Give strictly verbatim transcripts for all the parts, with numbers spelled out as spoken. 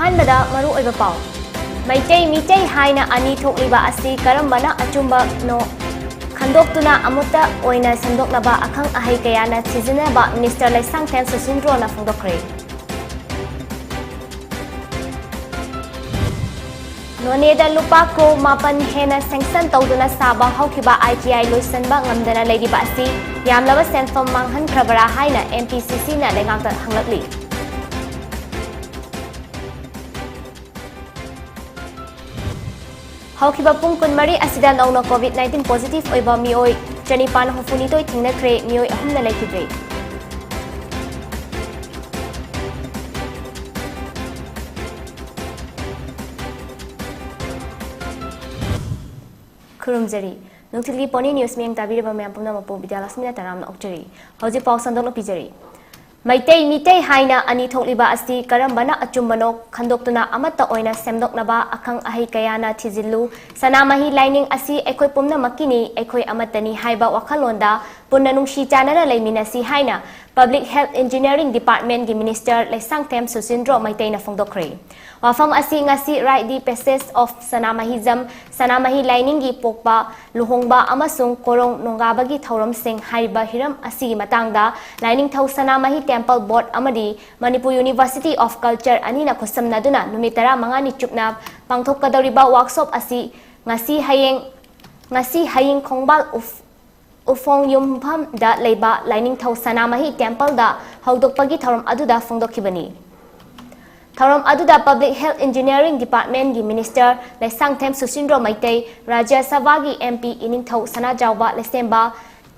ꯑꯍꯥꯟꯕꯗ ꯃꯔꯨꯑꯣꯏꯕ ꯄꯥꯎ꯫ ꯃꯩꯇꯩ ꯃꯤꯇꯩ ꯍꯥꯏꯅ ꯑꯅꯤ ꯊꯣꯛꯂꯤꯕ ꯑꯁꯤ ꯀꯔꯝꯕꯅ ꯑꯆꯨꯝꯕꯅꯣ ꯈꯟꯗꯣꯛꯇꯨꯅ ꯑꯃꯠꯇ ꯑꯣꯏꯅ ꯁꯦꯝꯗꯣꯛꯅꯕ ꯑꯈꯪ ꯑꯍꯩ ꯀꯌꯥꯅ ꯊꯤꯖꯤꯟꯅꯕ ꯃꯤꯅꯤꯁꯇꯔ ꯂꯩꯁꯥꯡꯊꯦꯝ ꯁꯨꯁꯤꯟꯗ꯭ꯔꯣꯅ ꯐꯣꯡꯗꯣꯛꯈ꯭ꯔꯦ꯫ ꯅꯣꯅꯦꯗ ꯂꯨꯄꯥ ꯀ꯭ꯔꯣꯔ ꯃꯥꯄꯟ ꯍꯦꯟꯅ ꯁꯦꯡꯁꯟ ꯇꯧꯗꯨꯅ ꯁꯥꯕ ꯍꯧꯈꯤꯕ ꯑꯥꯏ ꯇꯤ ꯑꯥꯏ ꯂꯣꯏꯁꯤꯟꯕ ꯉꯝꯗꯅ ꯂꯩꯔꯤꯕ ꯑꯁꯤ ꯌꯥꯝꯂꯕ ꯁꯦꯟꯐꯝ ꯃꯥꯡꯍꯟꯈ꯭ꯔꯕꯔꯥ ꯍꯥꯏꯅ ꯑꯦꯝ ꯄꯤ ꯁꯤ ꯁꯤꯅ ꯂꯩꯉꯥꯛꯇ ꯍꯪꯂꯛꯂꯤ꯫ ꯍꯧꯈꯤꯕ ꯄꯨꯡ ꯀꯨꯟꯃꯔꯤ ꯑꯁꯤꯗ ꯅꯧꯅ ꯀꯣꯚꯤꯗ ꯅꯥꯏꯟꯇꯤꯟ ꯄꯣꯖꯤꯇꯤꯚ ꯑꯣꯏꯕ ꯃꯤꯑꯣꯏ ꯆꯅꯤꯄꯥꯟ ꯍꯨꯝꯐꯨꯅꯤꯊꯣꯏ ꯊꯦꯡꯅꯈ꯭ꯔꯦ, ꯃꯤꯑꯣꯏ ꯑꯍꯨꯝꯅ ꯂꯩꯈꯤꯗ꯭ꯔꯦ꯫ ꯈꯨꯔꯨꯝꯖꯔꯤ꯫ ꯅꯨꯡꯊꯤꯜꯒꯤ ꯄꯣꯅꯤ ꯅ꯭ꯌꯨꯁ ꯃꯤꯠꯌꯦꯡ ꯇꯥꯕꯤꯔꯤꯕ ꯃꯌꯥꯝ ꯄꯨꯝꯅꯃꯛꯄꯨ ꯕꯤꯗ꯭ꯌꯥꯂꯛꯁꯃꯤꯅ ꯇꯔꯥꯝꯅ ꯑꯣꯛꯆꯔꯤ꯫ ꯍꯧꯖꯤꯛ ꯄꯥꯎ ꯁꯟꯗꯣꯛꯅ ꯄꯤꯖꯔꯤ꯫ ꯃꯩꯇꯩ ꯃꯤꯇꯩ ꯍꯥꯏꯅ ꯑꯅꯤ ꯊꯣꯛꯂꯤꯕ ꯑꯁꯤ ꯀꯔꯝꯕꯅ ꯑꯆꯨꯝꯕꯅꯣ ꯈꯟꯗꯣꯛꯇꯨꯅ ꯑꯃꯠꯇ ꯑꯣꯏꯅ ꯁꯦꯝꯗꯣꯛꯅꯕ ꯑꯈꯪ ꯑꯍꯩ ꯀꯌꯥꯅ ꯊꯤꯖꯤꯜꯂꯨ꯫ ꯁꯅꯥꯃꯍꯤ ꯂꯥꯏꯅꯤꯡ ꯑꯁꯤ ꯑꯩꯈꯣꯏ ꯄꯨꯝꯅꯃꯛꯀꯤꯅꯤ, ꯑꯩꯈꯣꯏ ꯑꯃꯠꯇꯅꯤ ꯍꯥꯏꯕ ꯋꯥꯈꯜꯂꯣꯟꯗ ꯄꯨꯟꯅ ꯅꯨꯡꯁꯤ ꯆꯥꯟꯅꯅ ꯂꯩꯃꯤꯟꯅꯁꯤ ꯍꯥꯏꯅ ꯄꯕ꯭ꯂꯤꯛ ꯍꯦꯜꯊ ꯏꯟꯖꯤꯅꯤꯌꯥꯔꯤꯡ ꯗꯤꯄꯥꯔꯠꯃꯦꯟꯒꯤ ꯃꯤꯅꯤꯁꯇꯔ ꯂꯩꯁꯥꯡꯊꯦꯝ ꯁꯨꯁꯤꯟꯗ꯭ꯔꯣ ꯃꯩꯇꯩꯅ ꯐꯣꯡꯗꯣꯛꯈ꯭ꯔꯦ꯫ ꯋꯥꯐꯝ ꯑꯁꯤ ꯉꯁꯤ right D passage of Sanamahism, ꯁꯅꯥꯃꯍꯤ ꯂꯥꯏꯅꯤꯡꯒꯤ ꯄꯣꯛꯄ, ꯂꯨꯍꯣꯡꯕ ꯑꯃꯁꯨꯡ ꯀꯣꯔꯣꯡ ꯅꯣꯡꯒꯥꯕꯒꯤ ꯊꯧꯔꯝꯁꯤꯡ ꯍꯥꯏꯔꯤꯕ ꯍꯤꯔꯝ ꯑꯁꯤꯒꯤ ꯃꯇꯥꯡꯗ ꯂꯥꯏꯅꯤꯡꯊꯧ ꯁꯅꯥꯃꯍꯤ ꯇꯦꯝꯄꯜ ꯕꯣꯔꯗ ꯑꯃꯗꯤ ꯃꯅꯤꯄꯨꯔ ꯌꯨꯅꯤꯚꯔꯁꯤꯇꯤ ꯑꯣꯐ ꯀꯜꯆꯔ ꯑꯅꯤꯅ ꯈꯨꯠꯁꯝꯅꯗꯨꯅ ꯅꯨꯃꯤꯠ ꯇꯔꯥꯃꯉꯥꯅꯤ ꯆꯨꯞꯅ ꯄꯥꯡꯊꯣꯛꯀꯗꯧꯔꯤꯕ ꯋꯥꯛꯁꯣꯞ ꯑꯁꯤ ꯉꯁꯤ ꯍꯌꯦꯡ, ꯉꯁꯤ ꯍꯌꯤꯡ ꯈꯣꯡꯕꯥꯜ ꯎꯐ-, ꯎꯐꯣꯡ ꯌꯨꯝꯐꯝꯗ ꯂꯩꯕ ꯂꯥꯏꯅꯤꯡꯊꯧ ꯁꯅꯥꯃꯍꯤ ꯇꯦꯝꯄꯜꯗ ꯍꯧꯗꯣꯛꯄꯒꯤ ꯊꯧꯔꯝ ꯑꯗꯨꯗ ꯐꯣꯡꯗꯣꯛꯈꯤꯕꯅꯤ꯫ ꯊꯧꯔꯝ ꯑꯗꯨꯗ ꯄꯕ꯭ꯂꯤꯛ ꯍꯦꯜꯊ ꯏꯟꯖꯤꯅꯤꯌꯥꯔꯤꯡ ꯗꯤꯄꯥꯔꯠꯃꯦꯟꯒꯤ ꯃꯤꯅꯤꯁꯇꯔ ꯂꯩꯁꯥꯡꯊꯦꯝ ꯁꯨꯁꯤꯟꯗ꯭ꯔꯣ ꯃꯩꯇꯩ, ꯔꯥꯖ꯭ꯌ ꯁꯚꯥꯒꯤ ꯑꯦꯝ ꯄꯤ ꯏꯅꯤꯡꯊꯧ ꯁꯅꯥꯖꯥꯎꯕ ꯂꯩꯁꯦꯝꯕ,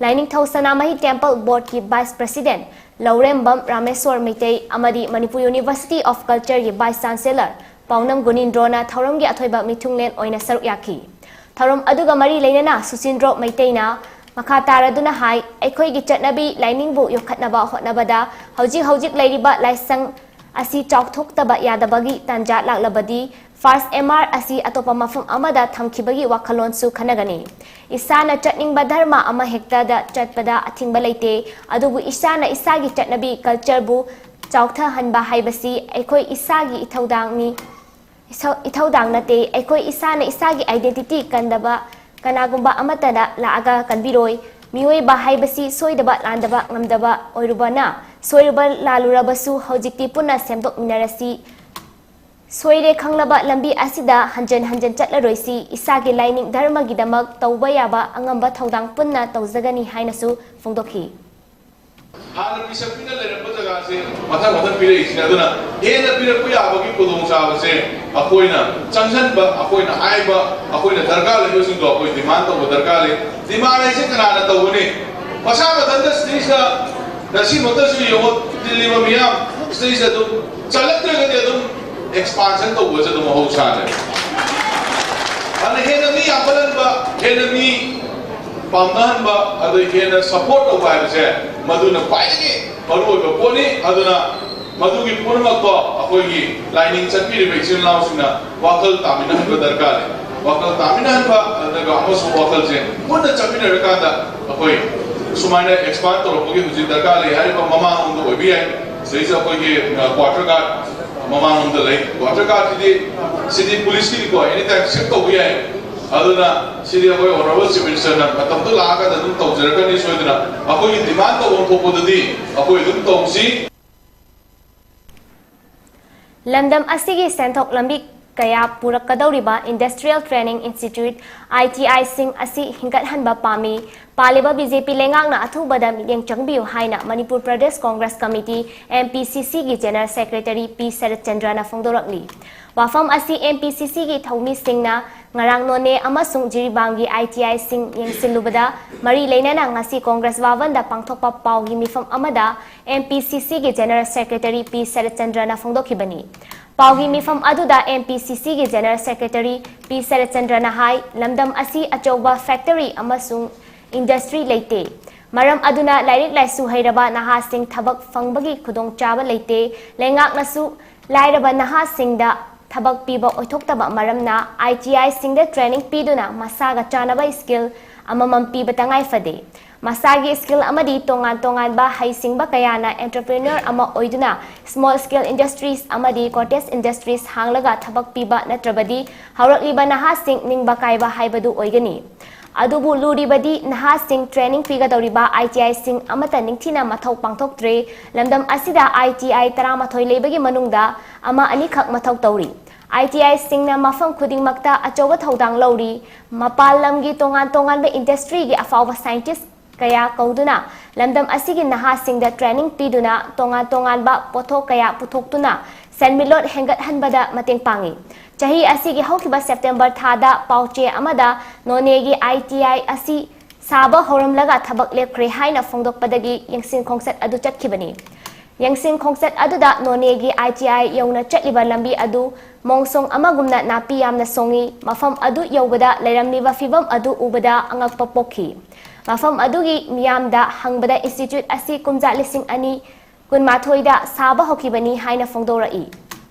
ꯂꯥꯏꯅꯤꯡꯊꯧ ꯁꯅꯥꯃꯍꯤ ꯇꯦꯝꯄꯜ ꯕꯣꯔꯗꯀꯤ ꯚꯥꯏꯁ ꯄ꯭ꯔꯁꯤꯗꯦꯟꯠ ꯂꯧꯔꯦꯝꯕꯝ ꯔꯥꯃꯦꯁ꯭ꯋꯔ ꯃꯩꯇꯩ ꯑꯃꯗꯤ ꯃꯅꯤꯄꯨꯔ ꯌꯨꯅꯤꯚꯔꯁꯤꯇꯤ ꯑꯣꯐ ꯀꯜꯆꯔꯒꯤ ꯚꯥꯏꯁ ꯆꯥꯟꯁꯦꯂꯔ ꯄꯥꯎꯅꯝ ꯒꯨꯅꯤꯟꯗ꯭ꯔꯣꯅ ꯊꯧꯔꯝꯒꯤ ꯑꯊꯣꯏꯕ ꯃꯤꯊꯨꯡꯂꯦꯟ ꯑꯣꯏꯅ ꯁꯔꯨꯛ ꯌꯥꯈꯤ꯫ ꯊꯧꯔꯝ ꯑꯗꯨꯒ ꯃꯔꯤ ꯂꯩꯅꯅ ꯁꯨꯁꯤꯟꯗ꯭ꯔꯣ ꯃꯩꯇꯩꯅ ꯃꯈꯥ ꯇꯥꯔꯗꯨꯅ ꯍꯥꯏ, ꯑꯩꯈꯣꯏꯒꯤ ꯆꯠꯅꯕꯤ ꯂꯥꯏꯅꯤꯡꯕꯨ ꯌꯣꯛꯈꯠꯅꯕ ꯍꯣꯠꯅꯕꯗ ꯍꯧꯖꯤꯛ ꯍꯧꯖꯤꯛ ꯂꯩꯔꯤꯕ ꯂꯥꯏꯁꯪ ꯑꯁꯤ ꯆꯥꯎꯊꯣꯛꯇꯕ ꯌꯥꯗꯕꯒꯤ ꯇꯥꯟꯖꯥ ꯂꯥꯛꯂꯕꯗꯤ ꯐꯥꯔꯁ ꯑꯦꯝ ꯑꯥꯔ ꯑꯁꯤ ꯑꯇꯣꯞꯄ ꯃꯐꯝ ꯑꯃꯗ ꯊꯝꯈꯤꯕꯒꯤ ꯋꯥꯈꯜꯂꯣꯟꯁꯨ ꯈꯟꯅꯒꯅꯤ꯫ ꯏꯁꯥꯅ ꯆꯠꯅꯤꯡꯕ ꯙꯔꯃ ꯑꯃꯍꯦꯛꯇꯗ ꯆꯠꯄꯗ ꯑꯊꯤꯡꯕ ꯂꯩꯇꯦ, ꯑꯗꯨꯕꯨ ꯏꯁꯥꯅ ꯏꯁꯥꯒꯤ ꯆꯠꯅꯕꯤ ꯀꯜꯆꯔꯕꯨ ꯆꯥꯎꯊꯍꯟꯕ ꯍꯥꯏꯕꯁꯤ ꯑꯩꯈꯣꯏ ꯏꯁꯥꯒꯤ ꯏꯊꯧꯗꯥꯡꯅꯤ꯫ ꯏꯁꯧ- ꯏꯊꯧꯗꯥꯡ ꯅꯠꯇꯦ꯫ ꯑꯩꯈꯣꯏ ꯏꯁꯥꯅ ꯏꯁꯥꯒꯤ identity ꯀꯟꯗꯕ ꯀꯅꯥꯒꯨꯝꯕ ꯑꯃꯠꯇꯅ ꯂꯥꯛꯑꯒ ꯀꯟꯕꯤꯔꯣꯏ꯫ ꯃꯤꯑꯣꯏꯕ ꯍꯥꯏꯕꯁꯤ ꯁꯣꯏꯗꯕ ꯂꯥꯟꯗꯕ ꯉꯝꯗꯕ ꯑꯣꯏꯔꯨꯕꯅ, ꯁꯣꯏꯔꯨꯕ ꯂꯥꯜꯂꯨꯔꯕꯁꯨ ꯍꯧꯖꯤꯛꯇꯤ ꯄꯨꯟꯅ ꯁꯦꯝꯗꯣꯛꯃꯤꯟꯅꯔꯁꯤ꯫ ꯁꯣꯏꯔꯦ ꯈꯪꯂꯕ ꯂꯝꯕꯤ ꯑꯁꯤꯗ ꯍꯟꯖꯟ ꯍꯟꯖꯟ ꯆꯠꯂꯔꯣꯏꯁꯤ꯫ ꯏꯁꯥꯒꯤ ꯂꯥꯏꯅꯤꯡ ꯙꯔꯃꯒꯤꯗꯃꯛ ꯇꯧꯕ ꯌꯥꯕ ꯑꯉꯝꯕ ꯊꯧꯗꯥꯡ ꯄꯨꯟꯅ ꯇꯧꯖꯒꯅꯤ ꯍꯥꯏꯅꯁꯨ ꯐꯣꯡꯗꯣꯛꯈꯤ꯫ ꯍꯥꯟꯅ ꯄꯤꯁꯛ ꯄꯤꯛꯅ ꯂꯩꯔꯝꯕ ꯖꯒꯥꯁꯦ ꯃꯊꯪ ꯃꯊꯪ ꯄꯤꯔꯛꯏꯁꯤꯅ, ꯑꯗꯨꯅ ꯍꯦꯟꯅ ꯄꯤꯔꯛꯄ ꯌꯥꯕꯒꯤ ꯈꯨꯗꯣꯡꯆꯥꯕꯁꯦ ꯑꯩꯈꯣꯏꯅ ꯆꯪꯁꯤꯟꯕ, ꯑꯩꯈꯣꯏꯅ ꯍꯥꯏꯕ, ꯑꯩꯈꯣꯏꯅ ꯗꯔꯀꯥꯔ ꯂꯩꯕꯁꯤꯡꯗꯣ ꯑꯩꯈꯣꯏ demand ꯇꯧꯕ ꯗꯔꯀꯥꯔ ꯂꯩ꯫ Demand ꯍꯥꯏꯁꯦ ꯀꯅꯥꯅ ꯇꯧꯒꯅꯤ? ꯃꯁꯥ ꯃꯊꯟꯇ ꯁꯤꯗꯩꯁꯤꯗ ꯉꯁꯤꯃꯛꯇꯁꯨ ꯌꯦꯡꯉꯣ, ꯇꯤꯜꯂꯤꯕ ꯃꯤꯌꯥꯝ ꯁꯤꯗꯩꯁꯤꯗ ꯑꯗꯨꯝ ꯆꯠꯂꯛꯇ꯭ꯔꯒꯗꯤ ꯑꯗꯨꯝ expansion ꯇꯧꯕꯁꯦ ꯑꯗꯨꯝ ꯃꯍꯧꯁꯥꯅꯦ꯫ ꯑꯗꯨꯅ ꯍꯦꯟꯅ ꯃꯤ ꯌꯥꯝꯈꯠꯍꯟꯕ, ꯍꯦꯟꯅ ꯃꯤ ꯄꯥꯝꯅꯍꯟꯕ, ꯑꯗꯨ ꯍꯦꯟꯅ support ꯇꯧꯕ ꯍꯥꯏꯕꯁꯦ ꯃꯗꯨꯅ ꯈ꯭ꯋꯥꯏꯗꯒꯤ ꯃꯔꯨꯑꯣꯏꯕ ꯄꯣꯠꯅꯤ꯫ ꯑꯗꯨꯅ ꯃꯗꯨꯒꯤ ꯄꯨꯝꯅꯃꯛꯇꯣ ꯑꯩꯈꯣꯏꯒꯤ ꯂꯥꯏꯅꯤꯡ ꯆꯠꯄꯤꯔꯤꯕ ꯏꯆꯤꯜ ꯏꯅꯥꯎꯁꯤꯡꯅ ꯋꯥꯈꯜ ꯇꯥꯃꯤꯟꯅꯍꯟꯕ ꯗꯔꯀꯥꯔ ꯂꯩ꯫ ꯋꯥꯈꯜ ꯇꯥꯃꯤꯟꯅꯍꯟꯕ, ꯑꯗꯨꯒ ꯑꯃꯁꯨꯡ ꯋꯥꯈꯜꯁꯦ ꯄꯨꯟꯅ ꯆꯠꯃꯤꯟꯅꯔꯀꯥꯟꯗ ꯑꯩꯈꯣꯏ ꯁꯨꯃꯥꯏꯅ expand ꯇꯧꯔꯛꯄꯒꯤ ꯍꯧꯖꯤꯛ ꯗꯔꯀꯥꯔ ꯂꯩ꯫ ꯍꯥꯏꯔꯤꯕ ꯃꯃꯥꯡꯂꯣꯝꯗ ꯑꯣꯏꯕ ꯌꯥꯏ, ꯁꯤꯗꯩꯁꯤꯗ ꯑꯩꯈꯣꯏꯒꯤ, ꯑ, quarter guard ꯃꯃꯥꯡꯂꯣꯝꯗ ꯂꯩ꯫ Quarter guard ꯁꯤꯗꯤ, ꯁꯤꯗꯤ police ꯀꯤꯅꯤꯀꯣ, anytime shift ꯇꯧꯕ ꯌꯥꯏ꯫ ꯑꯗꯨꯅ ꯁꯤꯗꯤ ꯑꯩꯈꯣꯏ Honourable Chief Minister ꯅ ꯃꯇꯝꯗꯨ ꯂꯥꯛꯑꯀꯥꯟꯗ ꯑꯗꯨꯝ ꯇꯧꯖꯔꯛꯀꯅꯤ ꯁꯣꯏꯗꯅ꯫ ꯑꯩꯈꯣꯏꯒꯤ demand ꯇꯧꯐꯝ ꯊꯣꯛꯄꯗꯨꯗꯤ ꯑꯩꯈꯣꯏ ꯑꯗꯨꯝ ꯇꯧꯁꯤ꯫ ꯂꯝꯗꯝ ꯑꯁꯤꯒꯤ ꯁꯦꯟꯊꯣꯛ ꯂꯝꯕꯤ ꯀꯌꯥ ꯄꯨꯔꯛꯀꯗꯧꯔꯤꯕ Industrial Training Institute, I T I ꯁꯤꯡ ꯑꯁꯤ ꯍꯤꯡꯒꯠꯍꯟꯕ ꯄꯥꯝꯃꯤ꯫ ꯄꯥꯜꯂꯤꯕ B J P ꯂꯩꯉꯥꯛꯅ ꯑꯊꯨꯕꯗ ꯃꯤꯠꯌꯦꯡ ꯆꯪꯕꯤꯌꯨ ꯍꯥꯏꯅ Manipur Pradesh Congress committee, M P C C ꯒꯤ General Secretary P ꯁꯔꯠꯆꯟꯗ꯭ꯔꯅ ꯐꯣꯡꯗꯣꯔꯛꯂꯤ꯫ ꯋꯥꯐꯝ ꯑꯁꯤ M P C C ꯒꯤ ꯊꯧꯃꯤꯁꯤꯡꯅ ꯉꯔꯥꯡ ꯅꯣꯅꯦ ꯑꯃꯁꯨꯡ ꯖꯤꯔꯤꯕꯥꯝꯒꯤ I T I ꯁꯤꯡ ꯌꯦꯡꯁꯤꯜꯂꯨꯕꯗ ꯃꯔꯤ ꯂꯩꯅꯅ ꯉꯁꯤ ꯀꯣꯡꯒ꯭ꯔꯦꯁ ꯚꯕꯟꯗ ꯄꯥꯡꯊꯣꯛꯄ ꯄꯥꯎꯒꯤ ꯃꯤꯐꯝ ꯑꯃꯗ M P C C ꯒꯤ General Secretary P ꯁꯔꯠꯆꯟꯗ꯭ꯔꯅ ꯐꯣꯡꯗꯣꯛꯈꯤꯕꯅꯤ꯫ ꯄꯥꯎꯒꯤ ꯃꯤꯐꯝ ꯑꯗꯨꯗ M P C C ꯒꯤ General Secretary P ꯁꯔꯠꯆꯟꯗ꯭ꯔꯅ ꯍꯥꯏ, ꯂꯝꯗꯝ ꯑꯁꯤ ꯑꯆꯧꯕ factory ꯑꯃꯁꯨꯡ industry ꯂꯩꯇꯦ꯫ ꯃꯔꯝ ꯑꯗꯨꯅ ꯂꯥꯏꯔꯤꯛ ꯂꯥꯏꯁꯨ ꯍꯩꯔꯕ ꯅꯍꯥꯁꯤꯡ ꯊꯕꯛ ꯐꯪꯕꯒꯤ ꯈꯨꯗꯣꯡꯆꯥꯕ ꯂꯩꯇꯦ꯫ ꯂꯩꯉꯥꯛꯅꯁꯨ ꯂꯥꯏꯔꯕ ꯅꯍꯥꯁꯤꯡꯗ ꯊꯕꯛ ꯄꯤꯕ ꯑꯣꯏꯊꯣꯛꯇꯕ ꯃꯔꯝꯅ I T I ꯁꯤꯡꯗ training ꯄꯤꯗꯨꯅ ꯃꯁꯥꯒ ꯆꯥꯟꯅꯕ skill ꯑꯃꯃꯝ ꯄꯤꯕ ꯇꯉꯥꯏ ꯐꯗꯦ꯫ ꯃꯁꯥꯒꯤ skill ꯑꯃꯗꯤ ꯇꯣꯉꯥꯟ ꯇꯣꯉꯥꯟꯕ ꯍꯩꯁꯤꯡꯕ ꯀꯌꯥꯅ entrepreneur ꯑꯃ ꯑꯣꯏꯗꯨꯅ small scale industries ꯑꯃꯗꯤ cottage industries ꯍꯥꯡꯂꯒ ꯊꯕꯛ ꯄꯤꯕ ꯅꯠꯇ꯭ꯔꯕꯗꯤ ꯍꯧꯔꯛꯂꯤꯕ ꯅꯍꯥꯁꯤꯡ ꯅꯤꯡꯕ ꯀꯥꯏꯕ ꯍꯥꯏꯕꯗꯨ ꯑꯣꯏꯒꯅꯤ꯫ ꯑꯗꯨꯕꯨ ꯂꯨꯔꯤꯕꯗꯤ ꯅꯍꯥꯁꯤꯡ training ꯄꯤꯒꯗꯧꯔꯤꯕ I T I ꯁꯤꯡ ꯑꯃꯠꯇ ꯅꯤꯡꯊꯤꯅ ꯃꯊꯧ ꯄꯥꯡꯊꯣꯛꯇ꯭ꯔꯦ꯫ ꯂꯝꯗꯝ ꯑꯁꯤꯗ I T I ꯇꯔꯥꯃꯥꯊꯣꯏ ꯂꯩꯕꯒꯤ ꯃꯅꯨꯡꯗ ꯑꯃ ꯑꯅꯤꯈꯛ ꯃꯊꯧ ꯇꯧꯔꯤ꯫ I T I ꯁꯤꯡꯅ ꯃꯐꯝ ꯈꯨꯗꯤꯡꯃꯛꯇ ꯑꯆꯧꯕ ꯊꯧꯗꯥꯡ ꯂꯧꯔꯤ꯫ ꯃꯄꯥꯟ ꯂꯝꯒꯤ ꯇꯣꯉꯥꯟ ꯇꯣꯉꯥꯟꯕ industry ꯒꯤ ꯑꯐꯥꯎꯕ scientist ꯀꯌꯥ ꯀꯧꯗꯨꯅ ꯂꯝꯗꯝ ꯑꯁꯤꯒꯤ ꯅꯍꯥꯁꯤꯡꯗ training ꯄꯤꯗꯨꯅ ꯇꯣꯉꯥꯟ ꯇꯣꯉꯥꯟꯕ ꯄꯣꯠꯊꯣꯛ ꯀꯌꯥ ꯄꯨꯊꯣꯛꯇꯨꯅ ꯁꯦꯟꯃꯤꯠꯂꯣꯟ ꯍꯦꯟꯒꯠꯍꯟꯕꯗ ꯃꯇꯦꯡ ꯄꯥꯡꯏ꯫ ꯆꯍꯤ ꯑꯁꯤꯒꯤ ꯍꯧꯈꯤꯕ September ꯊꯥꯗ ꯄꯥꯎꯆꯦ ꯑꯃꯗ ꯅꯣꯅꯦꯒꯤ I T I ꯑꯁꯤ ꯁꯥꯕ ꯍꯧꯔꯝꯂꯒ ꯊꯕꯛ ꯂꯦꯞꯈ꯭ꯔꯦ ꯍꯥꯏꯅ ꯐꯣꯡꯗꯣꯛꯄꯗꯒꯤ ꯌꯦꯡꯁꯤꯟ ꯈꯣꯡꯆꯠ ꯑꯗꯨ ꯆꯠꯈꯤꯕꯅꯤ꯫ ꯌꯦꯡꯁꯤꯟ ꯈꯣꯡꯆꯠ ꯑꯗꯨꯗ ꯅꯣꯅꯦꯒꯤ I T I ꯌꯧꯅ ꯆꯠꯂꯤꯕ ꯂꯝꯕꯤ ꯑꯗꯨ ꯃꯣꯡꯁꯣꯡ ꯑꯃꯒꯨꯝꯅ ꯅꯥꯄꯤ ꯌꯥꯝꯅ ꯁꯣꯡꯏ꯫ ꯃꯐꯝ ꯑꯗꯨ ꯌꯧꯕꯗ ꯂꯩꯔꯝꯂꯤꯕ ꯐꯤꯚꯝ ꯑꯗꯨ ꯎꯕꯗ ꯑꯉꯛꯄ ꯄꯣꯛꯈꯤ꯫ ꯃꯐꯝ ꯑꯗꯨꯒꯤ ꯃꯤꯌꯥꯝꯗ ꯍꯪꯕꯗ institute ꯑꯁꯤ ꯀꯨꯝꯖꯥ ꯂꯤꯁꯤꯡ ꯑꯅꯤ ꯀꯨꯟꯃꯥꯊꯣꯏꯗ ꯁꯥꯕ ꯍꯧꯈꯤꯕꯅꯤ ꯍꯥꯏꯅ ꯐꯣꯡꯗꯣꯔꯛꯏ꯫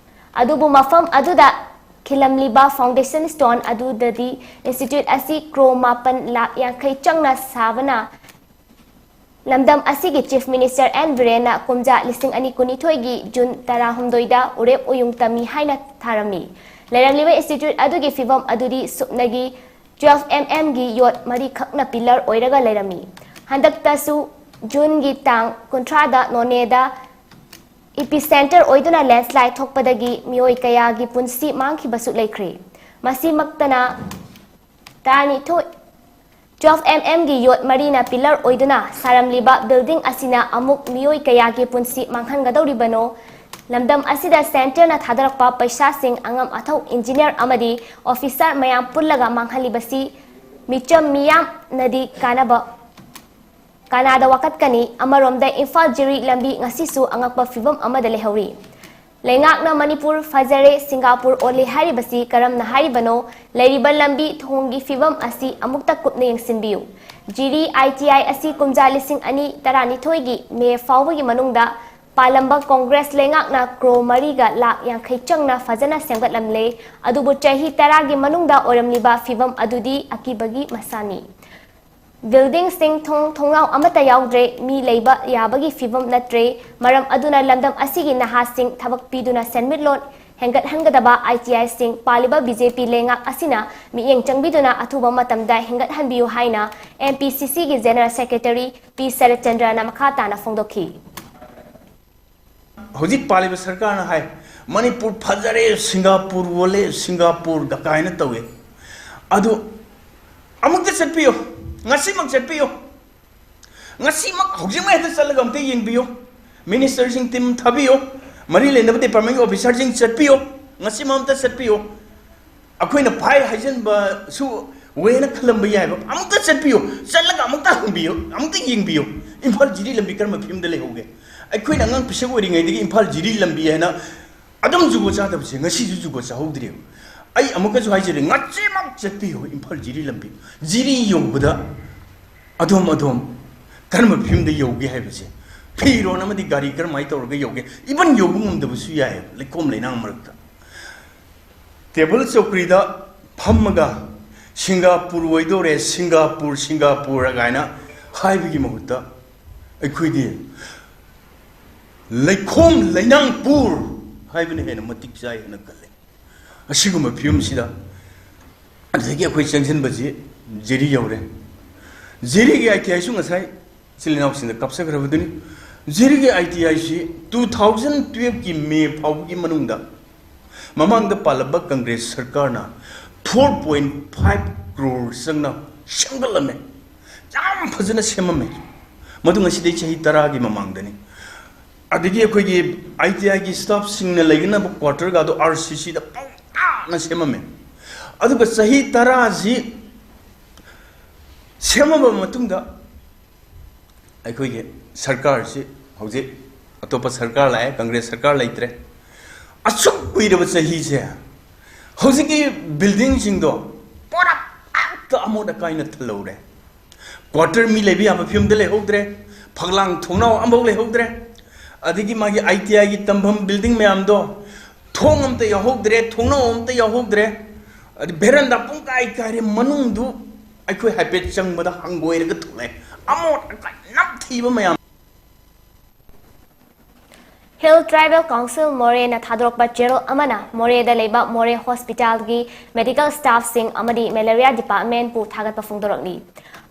ꯑꯗꯨꯕꯨ ꯃꯐꯝ ꯑꯗꯨꯗ ꯈꯤꯜꯂꯝꯂꯤꯕ foundation stone ꯑꯗꯨꯗꯗꯤ institute ꯑꯁꯤ crore ꯃꯥꯄꯟ ꯂꯥꯈ ꯌꯥꯡꯈꯩ ꯆꯪꯅ ꯁꯥꯕꯅ ꯂꯝꯗꯝ ꯑꯁꯤꯒꯤ Chief Minister N ꯕꯤꯔꯦꯟꯅ ꯀꯨꯝꯖꯥ ꯂꯤꯁꯤꯡ ꯑꯅꯤ ꯀꯨꯟꯅꯤꯊꯣꯏꯒꯤ June ꯇꯔꯥꯍꯨꯝꯗꯣꯏꯗ ꯎꯔꯦꯞ ꯎꯌꯨꯡ ꯇꯝꯃꯤ ꯍꯥꯏꯅ ꯊꯥꯔꯝꯃꯤ꯫ ꯂꯩꯔꯝꯂꯤꯕ institute ꯑꯗꯨꯒꯤ ꯐꯤꯚꯝ ꯑꯗꯨꯗꯤ ꯁꯨꯞꯅꯒꯤ twelve mm ꯒꯤ ꯌꯣꯠ ꯃꯔꯤꯈꯛꯅ pillar ꯑꯣꯏꯔꯒ ꯂꯩꯔꯝꯃꯤ꯫ ꯍꯟꯗꯛꯇꯁꯨ June ꯒꯤ ꯇꯥꯡ ꯀꯨꯟꯊ꯭ꯔꯥꯗ ꯅꯣꯅꯦꯗ epicenter ꯑꯣꯏꯗꯨꯅ landslide ꯊꯣꯛꯄꯗꯒꯤ ꯃꯤꯑꯣꯏ ꯀꯌꯥꯒꯤ ꯄꯨꯟꯁꯤ ꯃꯥꯡꯈꯤꯕꯁꯨ ꯂꯩꯈ꯭ꯔꯦ꯫ ꯃꯁꯤꯃꯛꯇꯅ ꯇꯔꯥꯅꯤꯊꯣꯏ, twelve mm ꯒꯤ ꯌꯣꯠ ꯃꯔꯤꯅ pillar ꯑꯣꯏꯗꯨꯅ ꯁꯥꯔꯝꯂꯤꯕ building ꯑꯁꯤꯅ ꯑꯃꯨꯛ ꯃꯤꯑꯣꯏ ꯀꯌꯥꯒꯤ ꯄꯨꯟꯁꯤ ꯃꯥꯡꯍꯟꯒꯗꯧꯔꯤꯕꯅꯣ? ꯂꯝꯗꯝ ꯑꯁꯤꯗ centre ꯅ ꯊꯥꯗꯔꯛꯄ ꯄꯩꯁꯥꯁꯤꯡ ꯑꯉꯝ ꯑꯊꯧ engineer ꯑꯃꯗꯤ officer ꯃꯌꯥꯝ ꯄꯨꯜꯂꯒ ꯃꯥꯡꯍꯜꯂꯤꯕꯁꯤ ꯃꯤꯆꯝ ꯃꯤꯌꯥꯝꯅꯗꯤ ꯀꯥꯟꯅꯕ ꯀꯅꯥꯗ ꯋꯥꯀꯠꯀꯅꯤ? ꯑꯃꯔꯣꯝꯗ ꯏꯝꯐꯥꯜ ꯖꯤꯔꯤ ꯂꯝꯕꯤ ꯉꯁꯤꯁꯨ ꯑꯉꯛꯄ ꯐꯤꯚꯝ ꯑꯃꯗ ꯂꯩꯍꯧꯔꯤ꯫ ꯂꯩꯉꯥꯛꯅ ꯃꯅꯤꯄꯨꯔ ꯐꯖꯔꯦ, ꯁꯤꯡꯒꯥꯄꯨꯔ ꯑꯣꯜꯂꯦ ꯍꯥꯏꯔꯤꯕꯁꯤ ꯀꯔꯝꯅ ꯍꯥꯏꯔꯤꯕꯅꯣ? ꯂꯩꯔꯤꯕ ꯂꯝꯕꯤ ꯊꯣꯡꯒꯤ ꯐꯤꯚꯝ ꯑꯁꯤ ꯑꯃꯨꯛꯇ ꯀꯨꯞꯅ ꯌꯦꯡꯁꯤꯟꯕꯤꯌꯨ꯫ ꯖꯤꯔꯤ I T I ꯑꯁꯤ ꯀꯨꯝꯖꯥ ꯂꯤꯁꯤꯡ ꯑꯅꯤ ꯇꯔꯥꯅꯤꯊꯣꯏꯒꯤ May ꯐꯥꯎꯕꯒꯤ ꯃꯅꯨꯡꯗ ꯄꯥꯜꯂꯝꯕ Congress ꯂꯩꯉꯥꯛꯅ crore ꯃꯔꯤꯒ ꯂꯥꯈ ꯌꯥꯡꯈꯩ ꯆꯪꯅ ꯐꯖꯅ ꯁꯦꯝꯒꯠꯂꯝꯂꯦ꯫ ꯑꯗꯨꯕꯨ ꯆꯍꯤ ꯇꯔꯥꯒꯤ ꯃꯅꯨꯡꯗ ꯑꯣꯏꯔꯝꯂꯤꯕ ꯐꯤꯚꯝ ꯑꯗꯨꯗꯤ ꯑꯀꯤꯕꯒꯤ ꯃꯁꯥꯅꯤ꯫ ꯕꯤꯜꯗꯤꯡꯁꯤꯡ ꯊꯣꯡ ꯊꯣꯡꯅꯥꯎ ꯑꯃꯠꯇ ꯌꯥꯎꯗ꯭ꯔꯦ, ꯃꯤ ꯂꯩꯕ ꯌꯥꯕꯒꯤ ꯐꯤꯕꯝ ꯅꯠꯇ꯭ꯔꯦ꯫ ꯃꯔꯝ ꯑꯗꯨꯅ ꯂꯝꯗꯝ ꯑꯁꯤꯒꯤ ꯅꯍꯥꯁꯤꯡ ꯊꯕꯛ ꯄꯤꯗꯨꯅ ꯁꯦꯟꯃꯤꯠꯂꯣꯟ ꯍꯦꯟꯒꯠꯍꯟꯒꯗꯕ ꯑꯥꯏ ꯇꯤ ꯑꯥꯏꯁꯤꯡ ꯄꯥꯜꯂꯤꯕ ꯕꯤ ꯖꯦ ꯄꯤ ꯂꯩꯉꯥꯛ ꯑꯁꯤꯅ ꯃꯤꯠꯌꯦꯡ ꯆꯪꯕꯤꯗꯨꯅ ꯑꯊꯨꯕ ꯃꯇꯝꯗ ꯍꯦꯟꯒꯠꯍꯟꯕꯤꯌꯨ ꯍꯥꯏꯅ ꯑꯦꯝ ꯄꯤ ꯁꯤ ꯁꯤꯒꯤ ꯖꯦꯅꯔꯦꯜ ꯁꯦꯀ꯭ꯔꯦꯇꯔꯤ ꯄꯤ ꯁꯔꯠꯆꯟꯗ꯭ꯔꯅ ꯃꯈꯥ ꯇꯥꯅ ꯐꯣꯡꯗꯣꯛꯈꯤ꯫ ꯍꯧꯖꯤꯛ ꯄꯥꯜꯂꯤꯕ ꯁꯔꯀꯥꯔꯅ ꯍꯥꯏ, "ꯃꯅꯤꯄꯨꯔ ꯐꯖꯔꯦ, ꯁꯤꯡꯒꯥꯄꯨꯔ ꯑꯣꯜꯂꯦ, ꯁꯤꯡꯒꯥꯄꯨꯔꯒ" ꯀꯥꯏꯅ ꯇꯧꯏ꯫ ꯑꯗꯨ ꯑꯃꯨꯛꯇ ꯆꯠꯄꯤꯌꯨ, ꯉꯁꯤꯃꯛ ꯆꯠꯄꯤꯌꯨ, ꯉꯁꯤꯃꯛ ꯍꯧꯖꯤꯛꯃꯛ ꯍꯦꯛꯇ ꯆꯠꯂꯒ ꯑꯝꯇ ꯌꯦꯡꯕꯤꯌꯨ꯫ ꯃꯤꯅꯤꯁꯇꯔꯁꯤꯡ ꯇꯤꯝ ꯊꯥꯕꯤꯌꯨ, ꯃꯔꯤ ꯂꯩꯅꯕ ꯗꯤꯄꯥꯔꯠꯃꯦꯟꯒꯤ ꯑꯣꯐꯤꯁꯥꯔꯁꯤꯡ ꯆꯠꯄꯤꯌꯨ, ꯉꯁꯤꯃꯛ ꯑꯝꯇ ꯆꯠꯄꯤꯌꯨ꯫ ꯑꯩꯈꯣꯏꯅ ꯐꯥꯏ ꯍꯥꯏꯖꯟꯕꯁꯨ ꯋꯦꯅ ꯈꯜꯂꯝꯕ ꯌꯥꯏꯕ꯫ ꯑꯃꯨꯛꯇ ꯆꯠꯄꯤꯌꯨ, ꯆꯠꯂꯒ ꯑꯃꯨꯛꯇ ꯍꯪꯕꯤꯌꯨ, ꯑꯃꯨꯛꯇ ꯌꯦꯡꯕꯤꯌꯨ, ꯏꯝꯐꯥꯜ ꯖꯤꯔꯤ ꯂꯝꯕꯤ ꯀꯔꯝꯕ ꯐꯤꯕꯝꯗ ꯂꯩꯍꯧꯒꯦ? ꯑꯩꯈꯣꯏꯅ ꯑꯉꯥꯡ ꯄꯤꯁꯛ ꯑꯣꯏꯔꯤꯉꯩꯗꯒꯤ ꯏꯝꯐꯥꯜ ꯖꯤꯔꯤ ꯂꯝꯕꯤ ꯍꯥꯏꯅ ꯑꯗꯨꯝ ꯖꯨꯒꯣꯠ ꯆꯥꯗꯕꯁꯦ ꯉꯁꯤꯁꯨ ꯖꯨꯒꯣꯠ ꯆꯥꯍꯧꯗ꯭ꯔꯦꯕ꯫ ꯑꯩ ꯑꯃꯨꯛꯀꯁꯨ ꯍꯥꯏꯖꯔꯤ, ꯉꯁꯤꯃꯛ ꯆꯠꯄꯤꯌꯨ ꯏꯝꯐꯥꯜ ꯖꯤꯔꯤ ꯂꯝꯕꯤ꯫ ꯖꯤꯔꯤ ꯌꯧꯕꯗ ꯑꯗꯣꯝ ꯑꯗꯣꯝ ꯀꯔꯝꯕ ꯐꯤꯕꯝꯗ ꯌꯧꯒꯦ ꯍꯥꯏꯕꯁꯦ, ꯐꯤꯔꯣꯟ ꯑꯃꯗꯤ ꯒꯥꯔꯤ ꯀꯔꯝꯍꯥꯏꯅ ꯇꯧꯔꯒ ꯌꯧꯒꯦ, ꯏꯕꯟ ꯌꯧꯕ ꯉꯝꯗꯕꯁꯨ ꯌꯥꯏ ꯂꯩꯈꯣꯝ ꯂꯩꯅꯥꯡ ꯃꯔꯛꯇ꯫ ꯇꯦꯕꯜ ꯆꯧꯀ꯭ꯔꯤꯗ ꯐꯝꯃꯒ "ꯁꯤꯡꯒꯥꯄꯨꯔ ꯑꯣꯏꯗꯧꯔꯦ, ꯁꯤꯡꯒꯥꯄꯨꯔ, ꯁꯤꯡꯒꯥꯄꯨꯔ" ꯀꯥꯏꯅ ꯍꯥꯏꯕꯒꯤ ꯃꯍꯨꯠꯇ ꯑꯩꯈꯣꯏꯗꯤ "ꯂꯩꯈꯣꯝ ꯂꯩꯅꯥꯡ ꯄꯨꯔ" ꯍꯥꯏꯕꯅ ꯍꯦꯟꯅ ꯃꯇꯤꯛ ꯆꯥꯏ ꯍꯥꯏꯅ ꯈꯜꯂꯦ꯫ ꯑꯁꯤꯒꯨꯝꯕ ꯐꯤꯕꯝꯁꯤꯗ ꯑꯗꯨꯗꯒꯤ ꯑꯩꯈꯣꯏ ꯆꯪꯁꯤꯟꯕꯁꯤ ꯖꯤꯔꯤ ꯌꯧꯔꯦ꯫ ꯖꯤꯔꯤꯒꯤ ꯑꯥꯏ ꯇꯤ ꯑꯥꯏꯁꯨ ꯉꯁꯥꯏ ꯏꯆꯤꯜ ꯏꯅꯥꯎꯁꯤꯡꯗ ꯀꯥꯞꯆꯈ꯭ꯔꯕꯗꯨꯅꯤ꯫ ꯖꯤꯔꯤꯒꯤ ꯑꯥꯏ ꯇꯤ ꯑꯥꯏꯁꯤ two thousand twelveꯀꯤ ꯃꯦ ꯐꯥꯎꯕꯒꯤ ꯃꯅꯨꯡꯗ ꯃꯃꯥꯡꯗ ꯄꯥꯜꯂꯝꯕ ꯀꯪꯒ꯭ꯔꯦꯁ ꯁꯔꯀꯥꯔꯅ four point five crore ꯆꯪꯅ ꯁꯦꯝꯒꯠꯂꯝꯃꯦ꯫ ꯌꯥꯝ ꯐꯖꯅ ꯁꯦꯝꯃꯝꯃꯦ꯫ ꯃꯗꯨ ꯉꯁꯤꯗꯩ ꯆꯍꯤ ꯇꯔꯥꯒꯤ ꯃꯃꯥꯡꯗꯅꯤ꯫ ꯑꯗꯒꯤ ꯑꯩꯈꯣꯏꯒꯤ ꯑꯥꯏ ꯇꯤ ꯑꯥꯏꯒꯤ ꯁ꯭ꯇꯥꯐꯁꯤꯡꯅ ꯂꯩꯒꯅꯕ ꯀ꯭ꯋꯥꯇꯔꯒꯗꯣ ꯑꯥꯔ ꯁꯤ ꯁꯤꯗ ꯄꯥꯛꯇꯥꯅ ꯁꯦꯝꯃꯝꯃꯦ꯫ ꯑꯗꯨꯒ ꯆꯍꯤ ꯇꯔꯥꯁꯤ ꯁꯦꯝꯃꯕ ꯃꯇꯨꯡꯗ ꯑꯩꯈꯣꯏꯒꯤ ꯁꯔꯀꯥꯔꯁꯤ ꯍꯧꯖꯤꯛ ꯑꯇꯣꯞꯄ ꯁꯔꯀꯥꯔ ꯂꯥꯛꯑꯦ, ꯀꯪꯒ꯭ꯔꯦꯁ ꯁꯔꯀꯥꯔ ꯂꯩꯇ꯭ꯔꯦ꯫ ꯑꯁꯨꯛ ꯀꯨꯏꯔꯕ ꯆꯍꯤꯁꯦ ꯍꯧꯖꯤꯛꯀꯤ ꯕꯤꯜꯗꯤꯡꯁꯤꯡꯗꯣ ꯄꯨꯔꯥ ꯄꯥꯛꯇ ꯑꯃꯣꯠ ꯑꯀꯥꯏꯅ ꯊꯜꯍꯧꯔꯦ꯫ ꯀ꯭ꯋꯥꯇꯔ ꯃꯤ ꯂꯩꯕ ꯌꯥꯕ ꯐꯤꯕꯝꯗ ꯂꯩꯍꯧꯗ꯭ꯔꯦ, ꯐꯛꯂꯥꯡ ꯊꯣꯡꯅꯥꯎ ꯑꯃꯐꯥꯎ ꯂꯩꯍꯧꯗ꯭ꯔꯦ꯫ ꯑꯗꯒꯤ ꯃꯥꯒꯤ ꯑꯥꯏ ꯇꯤ ꯑꯥꯏꯒꯤ ꯇꯝꯐꯝ ꯕꯤꯜꯗꯤꯡ ꯃꯌꯥꯝꯗꯣ ꯊꯣꯡ ꯑꯝꯇ ꯌꯥꯎꯍꯧꯗ꯭ꯔꯦ, ꯊꯣꯡꯅꯥꯎ ꯑꯝꯇ ꯌꯥꯎꯍꯧꯗ꯭ꯔꯦ꯫ ꯑꯗꯩ ꯚꯦꯔꯟꯗꯥ ꯄꯨꯡꯀꯥꯏ ꯀꯥꯏꯔꯦ, ꯃꯅꯨꯡꯗꯨ ꯑꯩꯈꯣꯏ ꯍꯥꯏꯐꯦꯠ ꯆꯪꯕꯗ ꯍꯪꯒꯣꯏꯔꯒ ꯊꯣꯛꯂꯛꯑꯦ꯫ ꯑꯃꯣꯠ ꯑꯀꯥꯏ ꯅꯝꯊꯤꯕ ꯃꯌꯥꯝ꯫ Hill Tribal Council ꯃꯣꯔꯦꯅ ꯊꯥꯗꯣꯔꯛꯄ ꯆꯦꯔꯣꯜ ꯑꯃꯅ ꯃꯣꯔꯦꯗ ꯂꯩꯕ ꯃꯣꯔꯦ ꯍꯣꯁꯄꯤꯇꯥꯜꯒꯤ ꯃꯦꯗꯤꯀꯦꯜ ꯁ꯭ꯇꯥꯐꯁꯤꯡ ꯑꯃꯗꯤ ꯃꯦꯂꯦꯔꯤꯌꯥ ꯗꯤꯄꯥꯔꯠꯃꯦꯟꯠꯄꯨ ꯊꯥꯒꯠꯄ ꯐꯣꯡꯗꯣꯔꯛꯂꯤ꯫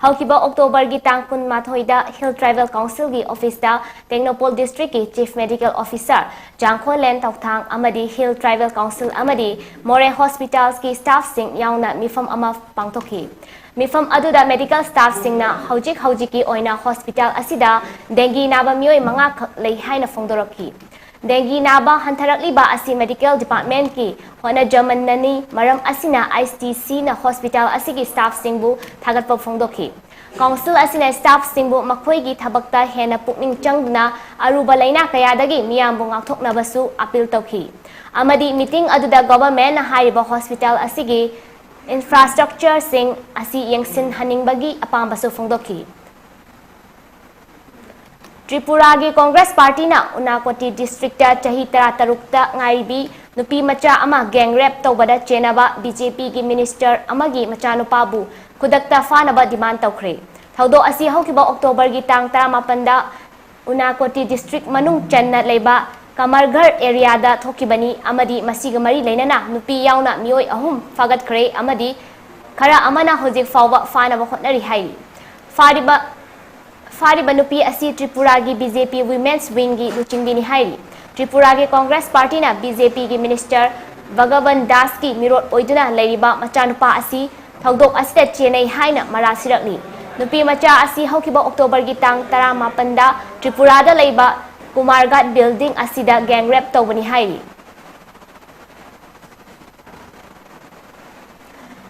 ꯍꯧꯈꯤꯕ ꯑꯣꯛꯇꯣꯕꯔꯒꯤ ꯇꯥꯡ ꯀꯨꯟꯃꯥꯊꯣꯏꯗ Hill Tribal Councilꯒꯤ ꯑꯣꯐꯤꯁꯇ ꯇꯦꯡꯅꯧꯄꯜ ꯗꯤꯁꯇ꯭ꯔꯤꯛꯀꯤ ꯆꯤꯐ ꯃꯦꯗꯤꯀꯦꯜ ꯑꯣꯐꯤꯁꯥꯔ ꯖꯥꯡꯈꯣꯂꯦꯟ ꯇꯧꯊꯥꯡ ꯑꯃꯗꯤ Hill Tribal Council ꯑꯃꯗꯤ ꯃꯣꯔꯦ ꯍꯣꯁꯄꯤꯇꯥꯜꯁꯀꯤ ꯁ꯭ꯇꯥꯐꯁꯤꯡ ꯌꯥꯎꯅ ꯃꯤꯐꯝ ꯑꯃ ꯄꯥꯡꯊꯣꯛꯈꯤ꯫ ꯃꯤꯐꯝ ꯑꯗꯨꯗ ꯃꯦꯗꯤꯀꯦꯜ ꯁ꯭ꯇꯥꯐꯁꯤꯡꯅ ꯍꯧꯖꯤꯛ ꯍꯧꯖꯤꯛꯀꯤ ꯑꯣꯏꯅ ꯍꯣꯁꯄꯤꯇꯥꯜ ꯑꯁꯤꯗ ꯗꯦꯡꯒꯤ ꯅꯥꯕ ꯃꯤꯑꯣꯏ ꯃꯉꯥꯈꯛ ꯂꯩ ꯍꯥꯏꯅ ꯐꯣꯡꯗꯣꯔꯛꯈꯤ꯫ ꯗꯦꯡꯒꯤ ꯅꯥꯕ ꯍꯟꯊꯔꯛꯂꯤꯕ ꯑꯁꯤ ꯃꯦꯗꯤꯀꯦꯜ ꯗꯤꯄꯥꯔꯠꯃꯦꯟꯠꯀꯤ ꯍꯣꯠꯅꯖꯃꯟꯅꯅꯤ, ꯃꯔꯝ ꯑꯁꯤꯅ ꯑꯥꯏ ꯁꯤ ꯗꯤ ꯁꯤꯅ ꯍꯣꯁꯄꯤꯇꯥꯜ ꯑꯁꯤꯒꯤ ꯁ꯭ꯇꯥꯐꯁꯤꯡꯕꯨ ꯊꯥꯒꯠꯄ ꯐꯣꯡꯗꯣꯛꯈꯤ꯫ ꯀꯥꯎꯟꯁꯤꯜ ꯑꯁꯤꯅ ꯁ꯭ꯇꯥꯐꯁꯤꯡꯕꯨ ꯃꯈꯣꯏꯒꯤ ꯊꯕꯛꯇ ꯍꯦꯟꯅ ꯄꯨꯛꯅꯤꯡ ꯆꯪꯗꯨꯅ ꯑꯔꯨꯕ ꯂꯥꯏꯅꯥ ꯀꯌꯥꯗꯒꯤ ꯃꯤꯌꯥꯝꯕꯨ ꯉꯥꯛꯊꯣꯛꯅꯕꯁꯨ ꯑꯄꯤꯜ ꯇꯧꯈꯤ꯫ ꯑꯃꯗꯤ ꯃꯤꯇꯤꯡ ꯑꯗꯨꯗ ꯒꯣꯚꯔꯟꯃꯦꯟꯠꯅ ꯍꯥꯏꯔꯤꯕ ꯍꯣꯁꯄꯤꯇꯥꯜ ꯑꯁꯤꯒꯤ ꯏꯟꯐ꯭ꯔꯥꯁ꯭ꯇ꯭ꯔꯛꯆꯔꯁꯤꯡ ꯑꯁꯤ ꯌꯦꯡꯁꯤꯟꯍꯟꯅꯤꯡꯕꯒꯤ ꯑꯄꯥꯝꯕꯁꯨ ꯐꯣꯡꯗꯣꯛꯈꯤ꯫ ꯇ꯭ꯔꯤꯄꯨꯔꯥꯒꯤ ꯀꯣꯡꯒ꯭ꯔꯦꯁ ꯄꯥꯔꯇꯤꯅ ꯎꯅꯥꯀꯣꯇꯤ ꯗꯤꯁꯇ꯭ꯔꯤꯛꯇ ꯆꯍꯤ ꯇꯔꯥꯇꯔꯨꯛꯇ ꯉꯥꯏꯔꯤꯕꯤ ꯅꯨꯄꯤ ꯃꯆꯥ ꯑꯃ ꯒꯦꯡ ꯔꯦꯞ ꯇꯧꯕꯗ ꯆꯦꯟꯅꯕ ꯕꯤ ꯖꯦ ꯄꯤꯒꯤ ꯃꯤꯅꯤꯁꯇꯔ ꯑꯃꯒꯤ ꯃꯆꯥꯅꯨꯄꯥꯕꯨ ꯈꯨꯗꯛꯇ ꯐꯥꯅꯕ ꯗꯤꯃꯥꯟ ꯇꯧꯈ꯭ꯔꯦ꯫ ꯊꯧꯗꯣꯛ ꯑꯁꯤ ꯍꯧꯈꯤꯕ ꯑꯣꯛꯇꯣꯕꯔꯒꯤ ꯇꯥꯡ ꯇꯔꯥꯃꯥꯄꯟꯗ ꯎꯅꯥꯀꯣꯇꯤ ꯗꯤꯁꯇ꯭ꯔꯤꯛ ꯃꯅꯨꯡ ꯆꯟꯅ ꯂꯩꯕ ꯀꯃꯔꯘꯔ ꯑꯦꯔꯤꯌꯥꯗ ꯊꯣꯛꯈꯤꯕꯅꯤ ꯑꯃꯗꯤ ꯃꯁꯤꯒ ꯃꯔꯤ ꯂꯩꯅꯅ ꯅꯨꯄꯤ ꯌꯥꯎꯅ ꯃꯤꯑꯣꯏ ꯑꯍꯨꯝ ꯐꯥꯒꯠꯈ꯭ꯔꯦ ꯑꯃꯗꯤ ꯈꯔ ꯑꯃꯅ ꯍꯧꯖꯤꯛ ꯐꯥꯎꯕ ꯐꯥꯅꯕ ꯍꯣꯠꯅꯔꯤ ꯍꯥꯏꯔꯤ꯫ ꯐꯥꯔꯤꯕ ꯐꯥꯔꯤꯕ ꯅꯨꯄꯤ ꯑꯁꯤ ꯇ꯭ꯔꯤꯄꯨꯔꯥꯒꯤ ꯕꯤ ꯖꯦ ꯄꯤ ꯋꯤꯃꯦꯟꯁ ꯋꯤꯡꯒꯤ ꯂꯨꯆꯤꯡꯕꯤꯅꯤ ꯍꯥꯏꯔꯤ꯫ ꯇ꯭ꯔꯤꯄꯨꯔꯥꯒꯤ ꯀꯣꯡꯒ꯭ꯔꯦꯁ ꯄꯥꯔꯇꯤꯅ ꯕꯤ ꯖꯦ ꯄꯤꯒꯤ ꯃꯤꯅꯤꯁꯇꯔ ꯚꯒꯕꯟ ꯗꯥꯁꯀꯤ ꯃꯤꯔꯣꯠ ꯑꯣꯏꯗꯨꯅ ꯂꯩꯔꯤꯕ ꯃꯆꯥꯅꯨꯄꯥ ꯑꯁꯤ ꯊꯧꯗꯣꯛ ꯑꯁꯤꯗ ꯆꯦꯟꯅꯩ ꯍꯥꯏꯅ ꯃꯔꯥꯜ ꯁꯤꯔꯛꯂꯤ꯫ ꯅꯨꯄꯤ ꯃꯆꯥ ꯑꯁꯤ ꯍꯧꯈꯤꯕ ꯑꯣꯛꯇꯣꯕꯔꯒꯤ ꯇꯥꯡ ꯇꯔꯥꯃꯥꯄꯟꯗ ꯇ꯭ꯔꯤꯄꯨꯔꯥꯗ ꯂꯩꯕ ꯀꯨꯃꯥꯔꯒꯥꯠ ꯕꯤꯜꯗꯤꯡ ꯑꯁꯤꯗ ꯒꯦꯡ ꯔꯦꯞ ꯇꯧꯕꯅꯤ ꯍꯥꯏꯔꯤ꯫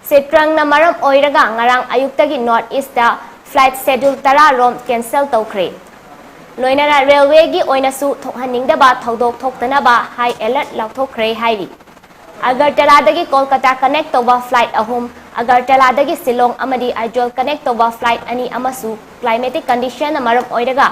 ꯁꯤꯇ꯭ꯔꯪꯅ ꯃꯔꯝ ꯑꯣꯏꯔꯒ ꯉꯔꯥꯡ ꯑꯌꯨꯛꯇꯒꯤ ꯅꯣꯔꯠ ꯏꯁꯇ ꯐ꯭ꯂꯥꯏꯠ ꯁꯦꯗ꯭ꯌꯨꯜ ꯇꯔꯥ ꯔꯣꯝ ꯀꯦꯟꯁꯦꯜ ꯇꯧꯈ꯭ꯔꯦ꯫ ꯂꯣꯏꯅꯅ ꯔꯦꯜꯋꯦꯒꯤ ꯑꯣꯏꯅꯁꯨ ꯊꯣꯛꯍꯟꯅꯤꯡꯗꯕ ꯊꯧꯗꯣꯛ ꯊꯣꯛꯇꯅꯕ ꯍꯥꯏ ꯑꯦꯂꯔꯠ ꯂꯥꯎꯊꯣꯛꯈ꯭ꯔꯦ ꯍꯥꯏꯔꯤ꯫ ꯑꯒꯔꯇꯂꯥꯗꯒꯤ ꯀꯣꯜꯀꯇꯥ ꯀꯅꯦꯛ ꯇꯧꯕ ꯐ꯭ꯂꯥꯏꯠ ꯑꯍꯨꯝ, ꯑꯒꯔꯇꯂꯥꯗꯒꯤ ꯁꯤꯂꯣꯡ ꯑꯃꯗꯤ ꯑꯥꯏꯖꯣꯜ ꯀꯅꯦꯛ ꯇꯧꯕ ꯐ꯭ꯂꯥꯏꯠ ꯑꯅꯤ ꯑꯃꯁꯨ ꯀ꯭ꯂꯥꯏꯃꯦꯇꯤꯛ ꯀꯟꯗꯤꯁꯟꯅ ꯃꯔꯝ ꯑꯣꯏꯔꯒ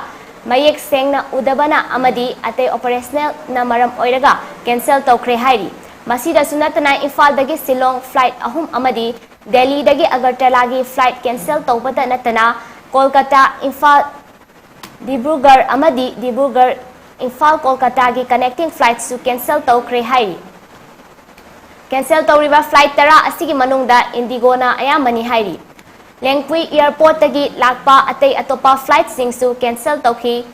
ꯃꯌꯦꯛ ꯁꯦꯡꯅ ꯎꯗꯕꯅ ꯑꯃꯗꯤ ꯑꯇꯩ ꯑꯣꯄꯔꯦꯁꯅꯦꯜꯅ ꯃꯔꯝ ꯑꯣꯏꯔꯒ ꯀꯦꯟꯁꯦꯜ ꯇꯧꯈ꯭ꯔꯦ ꯍꯥꯏꯔꯤ꯫ ꯃꯁꯤꯗꯁꯨ ꯅꯠꯇꯅ ꯏꯝꯐꯥꯜꯗꯒꯤ ꯁꯤꯂꯣꯡ ꯐ꯭ꯂꯥꯏꯠ ꯑꯍꯨꯝ ꯑꯃꯗꯤ ꯗꯦꯜꯂꯤꯗꯒꯤ ꯑꯒꯔꯇꯂꯥꯒꯤ flight cancel ꯇꯧꯕꯇ ꯅꯠꯇꯅ ꯀꯣꯜꯀꯇꯥ, ꯏꯝꯐꯥꯜ, ꯗꯤꯕ꯭ꯔꯨꯒꯔ ꯑꯃꯗꯤ ꯗꯤꯕ꯭ꯔꯨꯒꯔ, ꯏꯝꯐꯥꯜ, ꯀꯣꯜꯀꯇꯥꯒꯤ connecting flightꯁꯨ cancel ꯇꯧꯈ꯭ꯔꯦ ꯍꯥꯏꯔꯤ꯫ Cancel ꯇꯧꯔꯤꯕ flight ꯇꯔꯥ ꯑꯁꯤꯒꯤ ꯃꯅꯨꯡꯗ ꯏꯟꯗꯤꯒꯣꯅ ꯑꯌꯥꯝꯕꯅꯤ ꯍꯥꯏꯔꯤ꯫ ꯂꯦꯡꯄꯨꯏ airportꯇꯒꯤ ꯂꯥꯛꯄ ꯑꯇꯩ ꯑꯇꯣꯞꯄ flightꯁꯤꯡꯁꯨ cancel ꯇꯧꯈꯤ꯫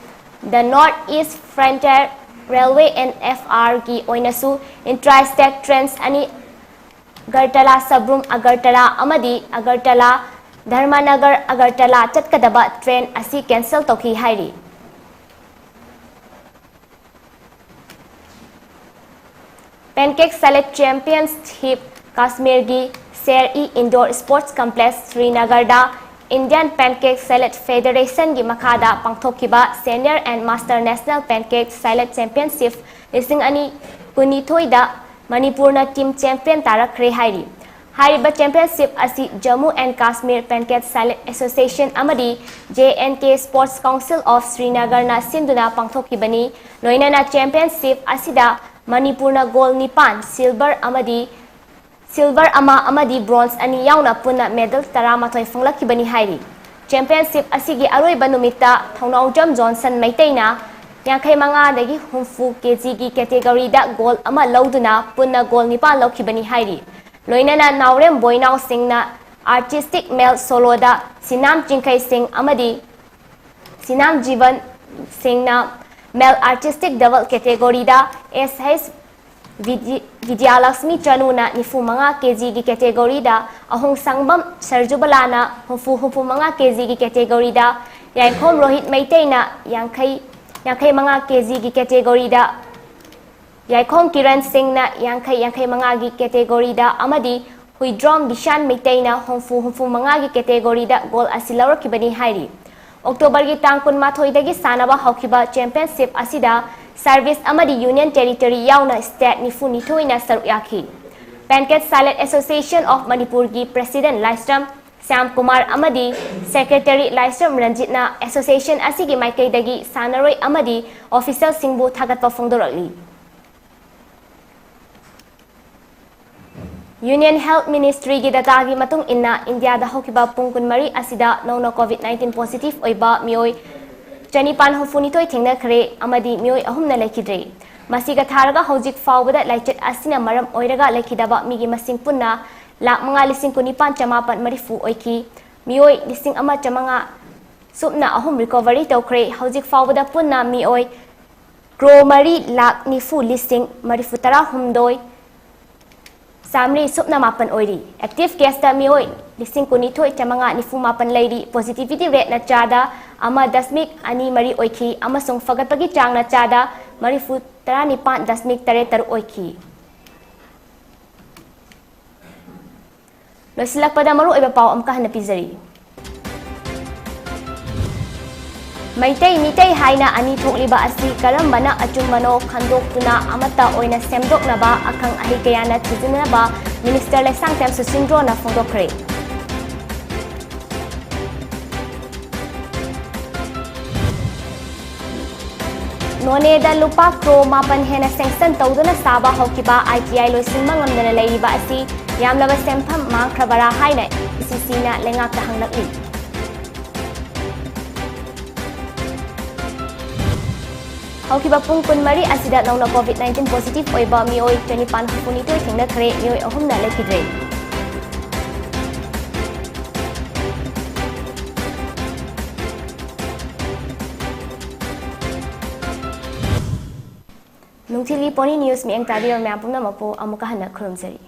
The North East Frontier Railway, NFRꯒꯤ ꯑꯣꯏꯅꯁꯨ intra-state trains ꯑꯅꯤ, ꯑꯒꯔꯇꯂꯥ ꯁꯕ꯭ꯔꯨꯝ ꯑꯒꯔꯇꯂꯥ ꯑꯃꯗꯤ ꯑꯒꯔꯇꯂꯥ ꯙꯔꯃꯅꯒꯔ ꯑꯒꯔꯇꯂꯥ ꯆꯠꯀꯗꯕ train ꯑꯁꯤ cancel ꯇꯧꯈꯤ ꯍꯥꯏꯔꯤ꯫ Pancake Salad Championship ꯀꯥꯁꯃꯤꯔꯒꯤ ꯁꯦꯔ-ꯏ Indoor Sports Complex ꯁ꯭ꯔꯤꯅꯒꯔꯗ Indian Pancake Salad Federationꯒꯤ ꯃꯈꯥꯗ ꯄꯥꯡꯊꯣꯛꯈꯤꯕ Senior and Master National Pancake Salad Championship ꯂꯤꯁꯤꯡ ꯑꯅꯤ ꯀꯨꯟꯅꯤꯊꯣꯏꯗ ꯃꯅꯤꯄꯨꯔꯅ team champion ꯇꯥꯔꯛꯈ꯭ꯔꯦ ꯍꯥꯏꯔꯤ꯫ ꯍꯥꯏꯔꯤꯕ championship ꯑꯁꯤ Jammu and Kashmir Pancake Salad Association ꯑꯃꯗꯤ J and K Sports Council of Srinagarꯅ ꯁꯤꯟꯗꯨꯅ ꯄꯥꯡꯊꯣꯛꯈꯤꯕꯅꯤ꯫ ꯂꯣꯏꯅꯅ championship ꯑꯁꯤꯗ ꯃꯅꯤꯄꯨꯔꯅ gold ꯅꯤꯄꯥꯟ, silver ꯑꯃꯗꯤ, silver ꯑꯃ ꯑꯃꯗꯤ bronze ꯑꯅꯤ ꯌꯥꯎꯅ ꯄꯨꯟꯅ medal ꯇꯔꯥꯃꯥꯊꯣꯏ ꯐꯪꯂꯛꯈꯤꯕꯅꯤ ꯍꯥꯏꯔꯤ꯫ Championship ꯑꯁꯤꯒꯤ ꯑꯔꯣꯏꯕ ꯅꯨꯃꯤꯠꯇ ꯊꯧꯅꯥꯎꯖꯝ ꯖꯣꯟꯁꯟ ꯃꯩꯇꯩꯅ ꯌꯥꯡꯈꯩ ꯃꯉꯥꯗꯒꯤ ꯍꯨꯝꯐꯨ ꯀꯦꯖꯤꯒꯤ categoryꯗ gold ꯑꯃ ꯂꯧꯗꯨꯅ ꯄꯨꯟꯅ gold ꯅꯤꯄꯥꯟ ꯂꯧꯈꯤꯕꯅꯤ ꯍꯥꯏꯔꯤ꯫ ꯂꯣꯏꯅꯅ ꯅꯥꯎꯔꯦꯝ ꯕꯣꯏꯅꯥꯎ ꯁꯤꯡꯅ artistic male soloꯗ, ꯁꯤꯅꯥꯝ ꯆꯤꯡꯈꯩ ꯁꯤꯡ ꯑꯃꯗꯤ ꯁꯤꯅꯥꯝ ꯖꯤꯕꯟ ꯁꯤꯡꯅ male artistic double categoryꯗ, S H ꯕꯤꯗ꯭ꯌ-, Bidyalakshmi ꯆꯅꯨꯅ ꯅꯤꯐꯨ ꯃꯉꯥ ꯀꯦꯖꯤꯒꯤ categoryꯗ, ꯑꯍꯣꯡ ꯁꯪꯕꯝ ꯁꯔꯖꯨꯕꯂꯥꯅ ꯍꯨꯝꯐꯨ, ꯍꯨꯝꯐꯨ ꯃꯉꯥ ꯀꯦꯖꯤꯒꯤ categoryꯗ, ꯌꯥꯏꯈꯣꯝ ꯔꯣꯍꯤꯠ ꯃꯩꯇꯩꯅ ꯌꯥꯡꯈꯩ, ꯌꯥꯡꯈꯩ ꯃꯉꯥ ꯀꯦꯖꯤꯒꯤ categoryꯗ, ꯌꯥꯏꯈꯣꯝ ꯀꯤꯔꯟ ꯁꯤꯡꯅ ꯌꯥꯡꯈꯩ, ꯌꯥꯡꯈꯩ ꯃꯉꯥꯒꯤ categoryꯗ ꯑꯃꯗꯤ ꯍꯨꯏꯗ꯭ꯔꯣꯝ ꯕꯤꯁꯥꯟ ꯃꯩꯇꯩꯅ ꯍꯨꯝꯐꯨ, ꯍꯨꯝꯐꯨ ꯃꯉꯥꯒꯤ categoryꯗ gold ꯑꯁꯤ ꯂꯧꯔꯛꯈꯤꯕꯅꯤ ꯍꯥꯏꯔꯤ꯫ Octoberꯒꯤ ꯇꯥꯡ ꯀꯨꯟꯃꯥꯊꯣꯏꯗꯒꯤ ꯁꯥꯟꯅꯕ ꯍꯧꯈꯤꯕ championship ꯑꯁꯤꯗ service ꯑꯃꯗꯤ union territory ꯌꯥꯎꯅ state ꯅꯤꯐꯨ ꯅꯤꯊꯣꯏꯅ ꯁꯔꯨꯛ ꯌꯥꯈꯤ꯫ Pancake Salad Association of Manipurꯒꯤ president ꯂꯥꯏꯁ꯭ꯔꯝ ꯁ꯭ꯌꯥꯝ ꯀꯨꯃꯥꯔ ꯑꯃꯗꯤ secretary ꯂꯥꯏꯁ꯭ꯔꯝ ꯔꯟꯖꯤꯠꯅ association ꯑꯁꯤꯒꯤ ꯃꯥꯏꯀꯩꯗꯒꯤ ꯁꯥꯟꯅꯔꯣꯏ ꯑꯃꯗꯤ officialꯁꯤꯡꯕꯨ ꯊꯥꯒꯠꯄ ꯐꯣꯡꯗꯣꯔꯛꯂꯤ꯫ Union Health Ministryꯒꯤ dataꯒꯤ ꯃꯇꯨꯡ ꯏꯟꯅ, ꯏꯟꯗꯤꯌꯥꯗ ꯍꯧꯈꯤꯕ ꯄꯨꯡ ꯀꯨꯟꯃꯔꯤ ꯑꯁꯤꯗ ꯅꯧꯅ COVID nineteen positive ꯑꯣꯏꯕ ꯃꯤꯑꯣꯏ ꯆꯅꯤꯄꯥꯟ ꯍꯨꯝꯐꯨꯅꯤꯊꯣꯏ ꯊꯦꯡꯅꯈ꯭ꯔꯦ ꯑꯃꯗꯤ ꯃꯤꯑꯣꯏ ꯑꯍꯨꯝꯅ ꯂꯩꯈꯤꯗ꯭ꯔꯦ꯫ ꯃꯁꯤꯒ ꯊꯥꯔꯒ ꯍꯧꯖꯤꯛ ꯐꯥꯎꯕꯗ ꯂꯥꯏꯆꯠ ꯑꯁꯤꯅ ꯃꯔꯝ ꯑꯣꯏꯔꯒ ꯂꯩꯈꯤꯗꯕ ꯃꯤꯒꯤ ꯃꯁꯤꯡ ꯄꯨꯟꯅ ꯂꯥꯈ ꯃꯉꯥ ꯂꯤꯁꯤꯡ ꯀꯨꯟꯅꯤꯄꯥꯟ ꯆꯃꯥꯄꯟ ꯃꯔꯤꯐꯨ ꯑꯣꯏꯈꯤ꯫ ꯃꯤꯑꯣꯏ ꯂꯤꯁꯤꯡ ꯑꯃ ꯆꯃꯉꯥ ꯁꯨꯞꯅ ꯑꯍꯨꯝ recovery ꯇꯧꯈ꯭ꯔꯦ꯫ ꯍꯧꯖꯤꯛ ꯐꯥꯎꯕꯗ ꯄꯨꯟꯅ ꯃꯤꯑꯣꯏ ꯀ꯭ꯔꯣ ꯃꯔꯤ ꯂꯥꯈ ꯅꯤꯐꯨ ꯂꯤꯁꯤꯡ ꯃꯔꯤꯐꯨ ꯇꯔꯥ ꯍꯨꯝꯗꯣꯏ ꯆꯥꯃꯔꯤ ꯁꯨꯞꯅ ꯃꯥꯄꯟ ꯑꯣꯏꯔꯤ꯫ Active caseꯇ ꯃꯤꯑꯣꯏ ꯂꯤꯁꯤꯡ ꯀꯨꯟꯅꯤꯊꯣꯏ ꯆꯃꯉꯥ ꯅꯤꯐꯨ ꯃꯥꯄꯟ ꯂꯩꯔꯤ꯫ Positivity rateꯅ ꯆꯥꯗ ꯑꯃ ꯗꯁꯃꯤꯛ ꯑꯅꯤ ꯃꯔꯤ ꯑꯣꯏꯈꯤ ꯑꯃꯁꯨꯡ ꯐꯒꯠꯄꯒꯤ ꯆꯥꯡꯅ ꯆꯥꯗ ꯃꯔꯤꯐꯨ ꯇꯔꯥꯅꯤꯄꯥꯟ ꯗꯁꯃꯤꯛ ꯇꯔꯦꯠ ꯇꯔꯨꯛ ꯑꯣꯏꯈꯤ꯫ ꯂꯣꯏꯁꯤꯜꯂꯛꯄꯗ ꯃꯔꯨꯑꯣꯏꯕ ꯄꯥꯎ ꯑꯃꯨꯛꯀ ꯍꯟꯅ ꯄꯤꯖꯔꯤ꯫ ꯃꯩꯇꯩ ꯃꯤꯇꯩ ꯍꯥꯏꯅ ꯑꯅꯤ ꯊꯣꯛꯂꯤꯕ ꯑꯁꯤ ꯀꯔꯝꯕꯅ ꯑꯆꯨꯝꯕꯅꯣ ꯈꯟꯗꯣꯛꯇꯨꯅ ꯑꯃꯠꯇ ꯑꯣꯏꯅ ꯁꯦꯝꯗꯣꯛꯅꯕ ꯑꯈꯪ ꯑꯍꯩ ꯀꯌꯥꯅ ꯊꯤꯖꯤꯟꯅꯕ Minister ꯂꯩꯁꯥꯡꯊꯦꯝ ꯁꯨꯁꯤꯟꯗ꯭ꯔꯣꯅ ꯐꯣꯡꯗꯣꯛꯈ꯭ꯔꯦ꯫ ꯅꯣꯅꯦꯗ ꯂꯨꯄꯥ ꯀ꯭ꯔꯣ ꯃꯥꯄꯟ ꯍꯦꯟꯅ sanction ꯇꯧꯗꯨꯅ ꯁꯥꯕ ꯍꯧꯈꯤꯕ ITI ꯂꯣꯏꯁꯤꯟꯕ ꯉꯝꯗꯅ ꯂꯩꯔꯤꯕ ꯑꯁꯤ ꯌꯥꯝꯂꯕ ꯁꯦꯟꯐꯝ ꯃꯥꯡꯈ꯭ꯔꯕꯔꯥ ꯍꯥꯏꯅ ECCꯅ ꯂꯩꯉꯥꯛꯇ ꯍꯪꯂꯛꯂꯤ꯫ ꯍꯧꯈꯤꯕ ꯄꯨꯡ ꯀꯨꯟꯃꯔꯤ ꯑꯁꯤꯗ ꯅꯧꯅ COVID nineteen positive ꯑꯣꯏꯕ ꯃꯤꯑꯣꯏ ꯆꯅꯤꯄꯥꯟ ꯍꯨꯝꯐꯨꯅꯤꯊꯣꯏ ꯊꯦꯡꯅꯈ꯭ꯔꯦ, ꯃꯤꯑꯣꯏ ꯑꯍꯨꯝꯅ ꯂꯩꯈꯤꯗ꯭ꯔꯦ꯫ ꯅꯨꯡꯊꯤꯜꯒꯤ Pony News ꯃꯤꯠꯌꯦꯡ ꯇꯥꯕꯤꯕ ꯃꯌꯥꯝ ꯄꯨꯝꯅꯃꯛꯄꯨ ꯑꯃꯨꯛꯀ ꯍꯟꯅ ꯈꯨꯔꯨꯝꯖꯔꯤ꯫